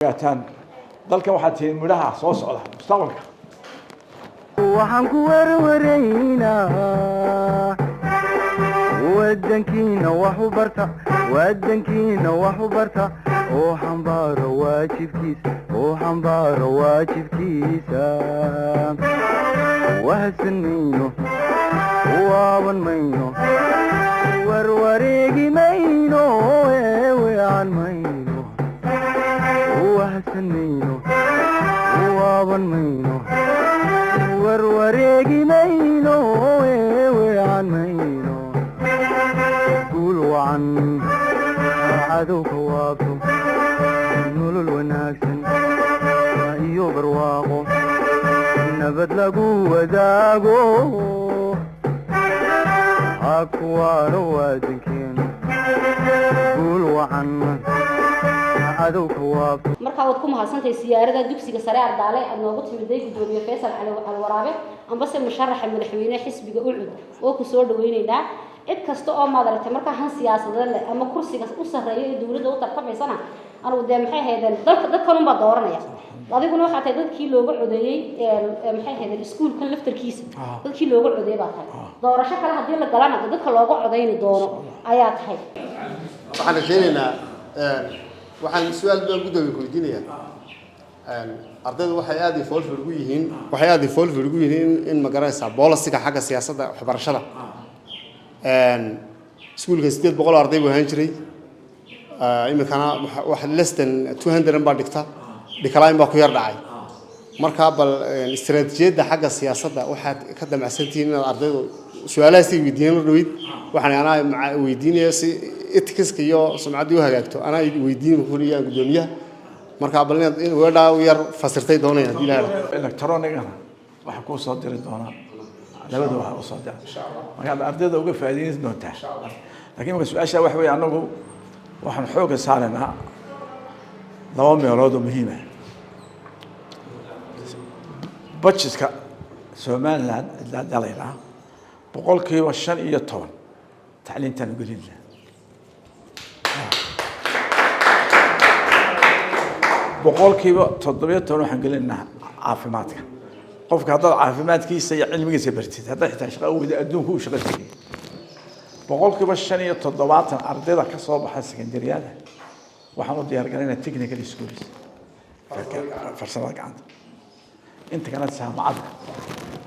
Ogaataan, dalkan waxaad tihiin midhaha soo socda mustaqbalka. Waxaan ku werwaraynaa wadankiina wax u barta, wadankiina wax u barta, oo xambaaro waajibkiisa, oo xambaaro waajibkiisa. Wahsan mayno, waaban mayno, warwareegi mayno, eeweecan mayno. Wahsan mayno, waaban mayno, warwareegi mayno, eeweecan mayno. Guul wacan, cadowka waabto, nolol wanaagsan iyo barwaaqo, nabad lagu wadaago, ha kuwaano wadankeenu. Guul wacan, cadowka waabto. Markaa waad ku mahadsantahay siyaarada dugsiga sare Ardaale aad noogu timiday, gudoomiye Faysal Cali Waraabe, ambase musharaxa madaxweyne xisbiga UCID, oo ku soo dhaweyneynaa. Cid kasta oo maad aragtay markaa han siyaasadeed leh ama kursiga u sarreeya ee dowladda u tartamaysana, anugu dee maxay ahaydeen, dalka dadkanunbaa dooranaya. Adiguna waxaa tahay dadkii looga codeeyey, maxay ahaydeen, iskuulkan laftarkiisa dadkii looga codeeyey baa tahay. Doorasho kale haddii la galana, dee dadka looga codeyni doono ayaa tahay. Waxaan rajaynaynaa, waxaan su-aal baan guddoomiye ku weydiinayaa. Ardaydu waxay aada involved ugu yihiin, waxay aada involved ugu yihiin in ma garanaysaa policy-ga xagga siyaasadda waxbarashada. Iskuulka 800 arday buu ahaan jiray, iminkana wax less than 200 baa dhigta, decline baa ku yar dhacay. Marka bal istaraatiijiyadda xagga siyaasadda waxaad ka damacsantihiin inaad ardaydu su-aalahaasay weydiiyeen mar dhaweyd, waxaan anaa weydiinaya si ethics-ka iyo sumcaddii u hagaagto, anaa weydiin kuliyaan guddoomiyaha. Marka bal inaad in weedhaa u yar fasirtay doonaya haddii Ilaha. Electronic-gana waxaa kuu soo diri doonaa, labada waxaa usoo dira, markaad ardayda uga faa'iideysan doontaa. Laakiin marka su-aasha waxa weeye, annagu waxaan xoogga saaraynaa laba meelood oo muhiim ah. Budgetka Somaliland dalaynaa 15% tacliintaan ugelinaa. 17% waxaan gelinaynaa caafimaadka. Qofka haddaad caafimaadkiisa iyo cilmigiisa bartid, haddaad xitaa shaqa weyda, adduunka u shaqo tegay. 75% ardayda ka soo baxa secondaryada waxaan u diyaar garaynaa technical schools, farsamada gacanta. Inta kalena jaamacadda.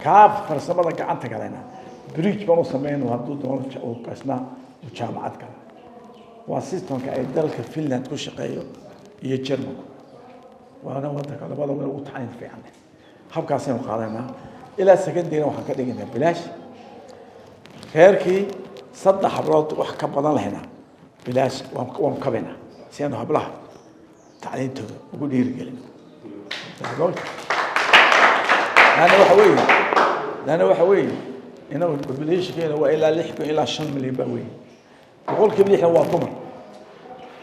Kaa farsamada gacanta galena bridge baan u sameyno, hadduu doono uu kasna uu jaamacad gala. Waa systemka ay dalka Finland ku shaqeeyo iyo Germanku, waana wadanka labada meel ugu tacliin fiican leh. Habkaasaynu qaadanaa. Ilaa secondary waxaan ka dhigaynaa bilaash. Reerkii saddex hablood wax ka badan lahayna bilaash waanu kabaynaa, si aanu hablaha tacliintooda ugu dhiirigelin. Laanna waxa weeye inagu populationkeena waa ilaa 6,000 ilaa 5 milyan baa weeye. 60% waa dumar.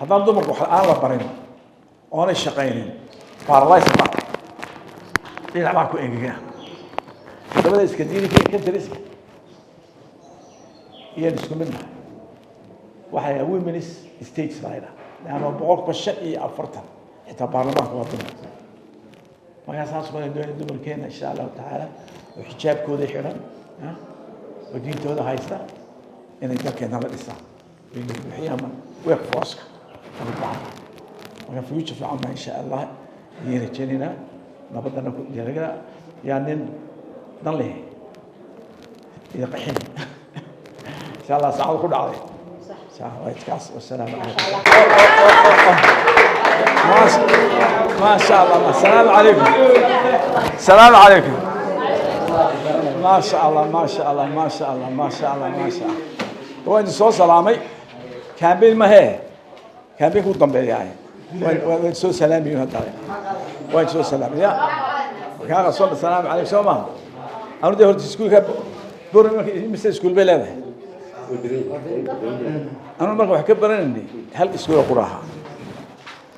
Haddaan dumarka wax aan la barin oonay shaqaynin, paralyze ba dhinac baa ku engega. Wadamada Scandinavian countries-ka iyaan isku mid nahay. Waxay women's states baa la leanna 45% xitaa baarlamaanka waa dumar. Markaa saas baan doonay dumarkeena, insha Allahu tacaala, oo xijaabkooda xidhan oo diintooda haysta, inay dalkeena la dhisaan, bayna buuxiyaan work force-ka ugu baahan. Marka future fiican baa insha Allah idiin rajaynaynaa. Nabadana ku diyaargara, yaa nin dan leh iyo qaxin, insha Allah saacada ku dhacday kaas. Wasalaamu calaykum. ما شاء الله. السلام عليكم، السلام عليكم. ما شاء الله، ما شاء الله، ما شاء الله، ما شاء الله، ما شاء الله. Waa idin soo salaamay. Campaign ma hee, campaign ku dambeeyahay. Waan soo salaamayo hadda, waan soo salaamaya kaaga soo. Salaamu calaykum. Soo maha anu dee horta iskuulka Buri marka mise iskuul bay leedahay? Anu marka wax ka baranaynay hal iskuul qura ahaa.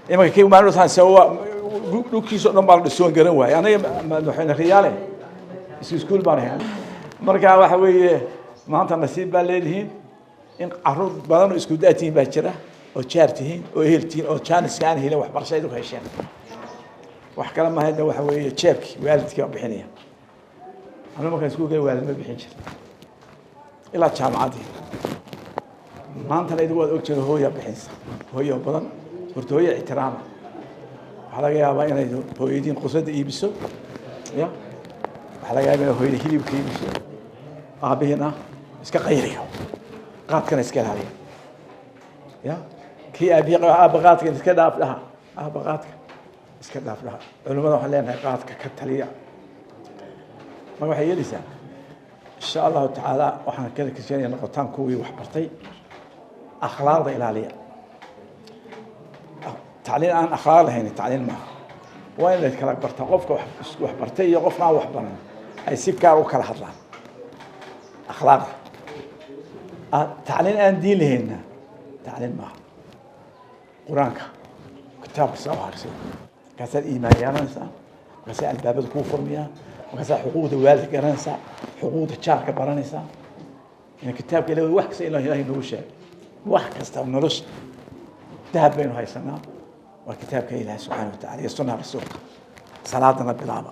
Imanka kii maalin waa dhulkiisa o dhan baa la dhisoon garan waayay. Anaga madaxweyne Riyaale isku iskuul baan ahay. Marka waxa weeye, maanta nasiib baa leedihiin in caruur badan oo isku daa tihiin baa jira, oo jaar tihiin, oo ehel tihiin, oo jaaniska aan helin waxbarasho idinku hesheen. Wax kale maaha de, waxa weeye jeebkii waalidkii baa bixinaya. Anu markaan iskuulka waalid ma bixin jir ilaa jaamacaddii. Maantana idigu waad ogjeeda, hooyaa bixinaysa, hooyo badan. Horta hooya ixtiraama. Waxaa laga yaabaa inay hooyadiin qusadda iibiso, ya waxaa laga yaabaa inay hooyada hilibka iibiso, aabbihiina iska qayriyo, qaadkana iska ilaaliyo. Ya kii aabihii qaba, aabba qaadka iska dhaaf dhaha, aabba qaadka iska dhaaf dhaha. Culimmada waxaan leenahay, qaadka ka taliya. Marka waxay yeelaysaa, insha Allahu tacaala, waxaan kala kaseenaya noqotaan kuwii wax bartay, akhlaaqda ilaaliya. Tacliin aan akhlaaq lahayn tacliin maaha. Waa in la kala bartaa qofka wax bartay iyo qofka aan wax baran, ay si gaar u kala hadlaan akhlaaqda. Tacliin aan diin lahaynna tacliin maaha. Qur-aanka, kitaabka saa u akhrisay, markaasaad iimaan yeelanaysaa, markaasaa albaabada kuu furmayaan, markaasaa xuquuqda waalidka garanaysaa, xuquuqda jaarka baranaysaa. In kitaabka Ilahi wax kasta Ilahay nagu sheegay, wax kasta nolosha dahab baynu haysanaa, waa kitaabka Ilahi subxaana wa tacala iyo sunnaha rasuulka. Salaadana bilaaba.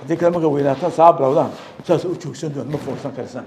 Haddii kale marka weynaataan, saa bilowdaan, saas u joogsan doon, ma foorsan karisaan.